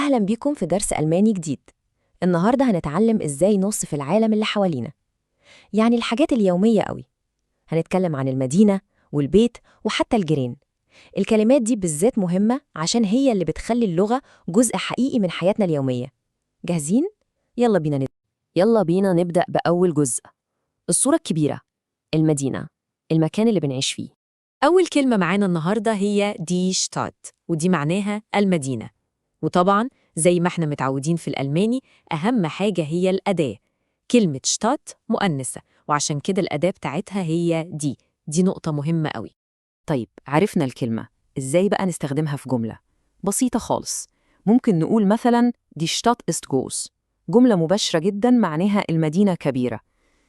أهلا بيكم في درس ألماني جديد. النهاردة هنتعلم إزاي نوصف العالم اللي حوالينا، يعني الحاجات اليومية قوي. هنتكلم عن المدينة والبيت وحتى الجيران. الكلمات دي بالذات مهمة عشان هي اللي بتخلي اللغة جزء حقيقي من حياتنا اليومية. جاهزين؟ يلا بينا نبدأ. يلا بينا نبدأ بأول جزء، الصورة الكبيرة، المدينة، المكان اللي بنعيش فيه. أول كلمة معانا النهاردة هي die Stadt، ودي معناها المدينة. وطبعاً زي ما احنا متعودين في الألماني، أهم حاجة هي الأداة. كلمة Stadt مؤنثة، وعشان كده الأداة بتاعتها هي die. دي نقطة مهمة قوي. طيب، عرفنا الكلمة، إزاي بقى نستخدمها في جملة؟ بسيطة خالص. ممكن نقول مثلا die Stadt ist groß، جملة مباشرة جدا معناها المدينة كبيرة.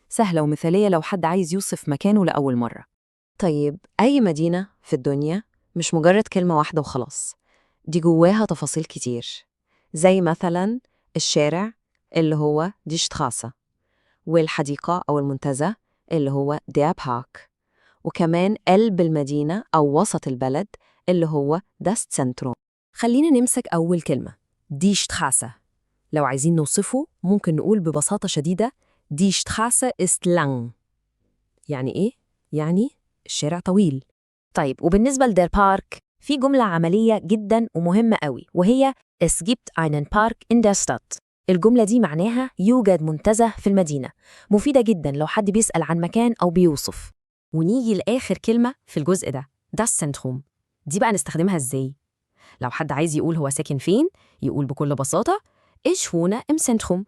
سهلة ومثالية لو حد عايز يوصف مكانه لأول مرة. طيب، أي مدينة في الدنيا مش مجرد كلمة واحدة وخلاص، دي جواها تفاصيل كتير، زي مثلا الشارع اللي هو die Straße، والحديقة أو المنتزه اللي هو der Park، وكمان قلب المدينة أو وسط البلد اللي هو das Zentrum. خلينا نمسك أول كلمة، die Straße. لو عايزين نوصفه ممكن نقول ببساطة شديدة die Straße ist lang. يعني إيه؟ يعني الشارع طويل. طيب، وبالنسبة ل der Park في جملة عملية جدا ومهمة قوي، وهي Es gibt einen Park in der Stadt. الجملة دي معناها يوجد منتزه في المدينة. مفيدة جدا لو حد بيسأل عن مكان أو بيوصف. ونيجي لآخر كلمة في الجزء ده، das Zentrum. دي بقى نستخدمها إزاي؟ لو حد عايز يقول هو ساكن فين، يقول بكل بساطة Ich wohne im Zentrum،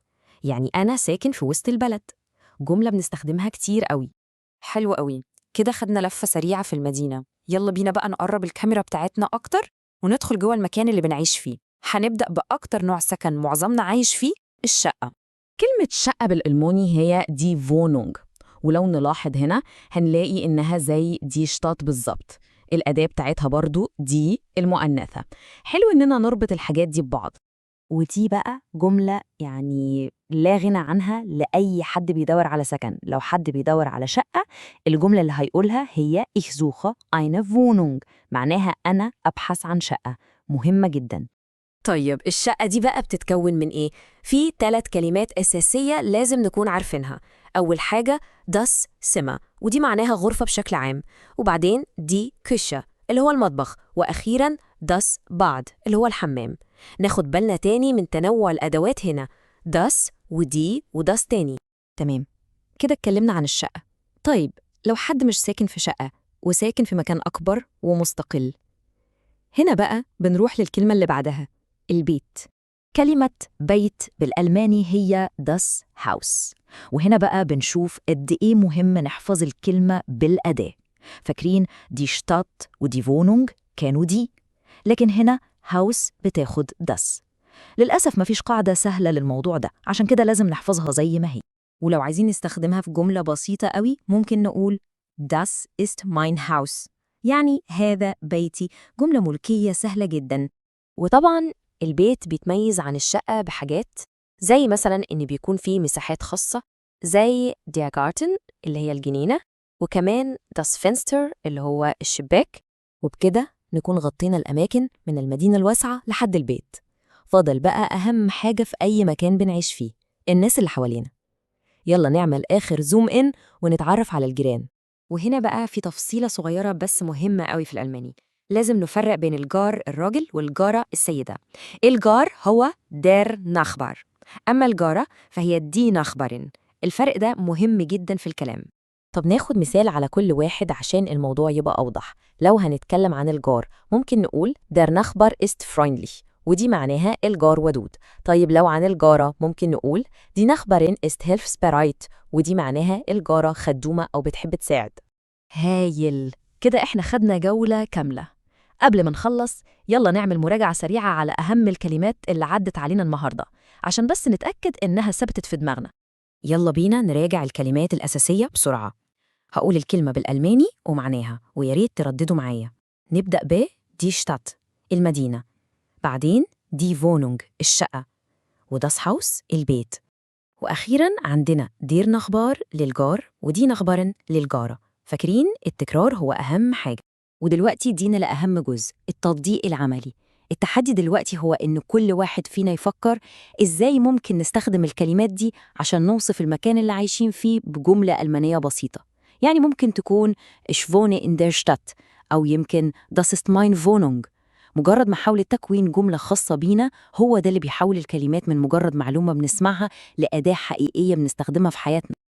يعني أنا ساكن في وسط البلد. جملة بنستخدمها كتير قوي. حلو قوي، كده خدنا لفة سريعة في المدينة. يلا بينا بقى نقرب الكاميرا بتاعتنا أكتر وندخل جوه المكان اللي بنعيش فيه. هنبدأ بأكتر نوع سكن معظمنا عايش فيه، الشقة. كلمة شقة بالألماني هي die Wohnung، ولو نلاحظ هنا هنلاقي إنها زي die Stadt بالظبط، الأداة بتاعتها برضو die المؤنثة. حلو إننا نربط الحاجات دي ببعض. ودي بقى جملة يعني لا غنى عنها لأي حد بيدور على سكن. لو حد بيدور على شقة، الجملة اللي هيقولها هي Ich suche eine Wohnung، معناها أنا أبحث عن شقة. مهمة جدا. طيب، الشقة دي بقى بتتكون من إيه؟ في 3 كلمات أساسية لازم نكون عارفينها. أول حاجة das Zimmer، ودي معناها غرفة بشكل عام، وبعدين die Küche اللي هو المطبخ، وأخيراً das Bad اللي هو الحمام. ناخد بالنا تاني من تنوع الأدوات هنا، das و die و das تاني. تمام، كده اتكلمنا عن الشقة. طيب، لو حد مش ساكن في شقة وساكن في مكان أكبر ومستقل، هنا بقى بنروح للكلمة اللي بعدها، البيت. كلمة بيت بالألماني هي das Haus، وهنا بقى بنشوف قد إيه مهم نحفظ الكلمة بالأداة. فاكرين die Stadt و die Wohnung كانوا die، لكن هنا Haus بتاخد das. للأسف مفيش قاعدة سهلة للموضوع ده، عشان كده لازم نحفظها زي ما هي. ولو عايزين نستخدمها في جملة بسيطة قوي ممكن نقول Das ist mein Haus، يعني هذا بيتي. جملة ملكية سهلة جدا. وطبعاً البيت بيتميز عن الشقة بحاجات زي مثلاً إن بيكون فيه مساحات خاصة زي der Garten اللي هي الجنينة، وكمان das Fenster اللي هو الشباك. وبكده نكون غطينا الأماكن من المدينة الواسعة لحد البيت. فاضل بقى أهم حاجة في أي مكان بنعيش فيه، الناس اللي حوالينا. يلا نعمل آخر zoom in ونتعرف على الجيران. وهنا بقى في تفصيلة صغيرة بس مهمة قوي في الألماني، لازم نفرق بين الجار الراجل والجارة السيدة. الجار هو der Nachbar، أما الجارة فهي die Nachbarin. الفرق ده مهم جدا في الكلام. طب ناخد مثال على كل واحد عشان الموضوع يبقى أوضح. لو هنتكلم عن الجار ممكن نقول der Nachbar ist freundlich، ودي معناها الجار ودود. طيب لو عن الجارة ممكن نقول die Nachbarin ist hilfsbereit، ودي معناها الجارة خدومة أو بتحب تساعد. هايل، كده إحنا خدنا جولة كاملة. قبل ما نخلص يلا نعمل مراجعة سريعة على أهم الكلمات اللي عدت علينا النهاردة، عشان بس نتأكد إنها ثبتت في دماغنا. يلا بينا نراجع الكلمات الأساسية بسرعة. هقول الكلمة بالألماني ومعناها، ويا ريت ترددوا معايا. نبدأ ب die Stadt المدينة، بعدين die Wohnung الشقة، و das Haus البيت، وأخيراً عندنا der Nachbar للجار و die Nachbarin للجارة. فاكرين التكرار هو أهم حاجة. ودلوقتي جينا لأهم جزء، التطبيق العملي. التحدي دلوقتي هو إن كل واحد فينا يفكر إزاي ممكن نستخدم الكلمات دي عشان نوصف المكان اللي عايشين فيه بجملة ألمانية بسيطة. يعني ممكن تكون Ich wohne in der Stadt أو يمكن Das ist meine Wohnung. مجرد محاولة تكوين جملة خاصة بينا هو ده اللي بيحول الكلمات من مجرد معلومة بنسمعها لأداة حقيقية بنستخدمها في حياتنا.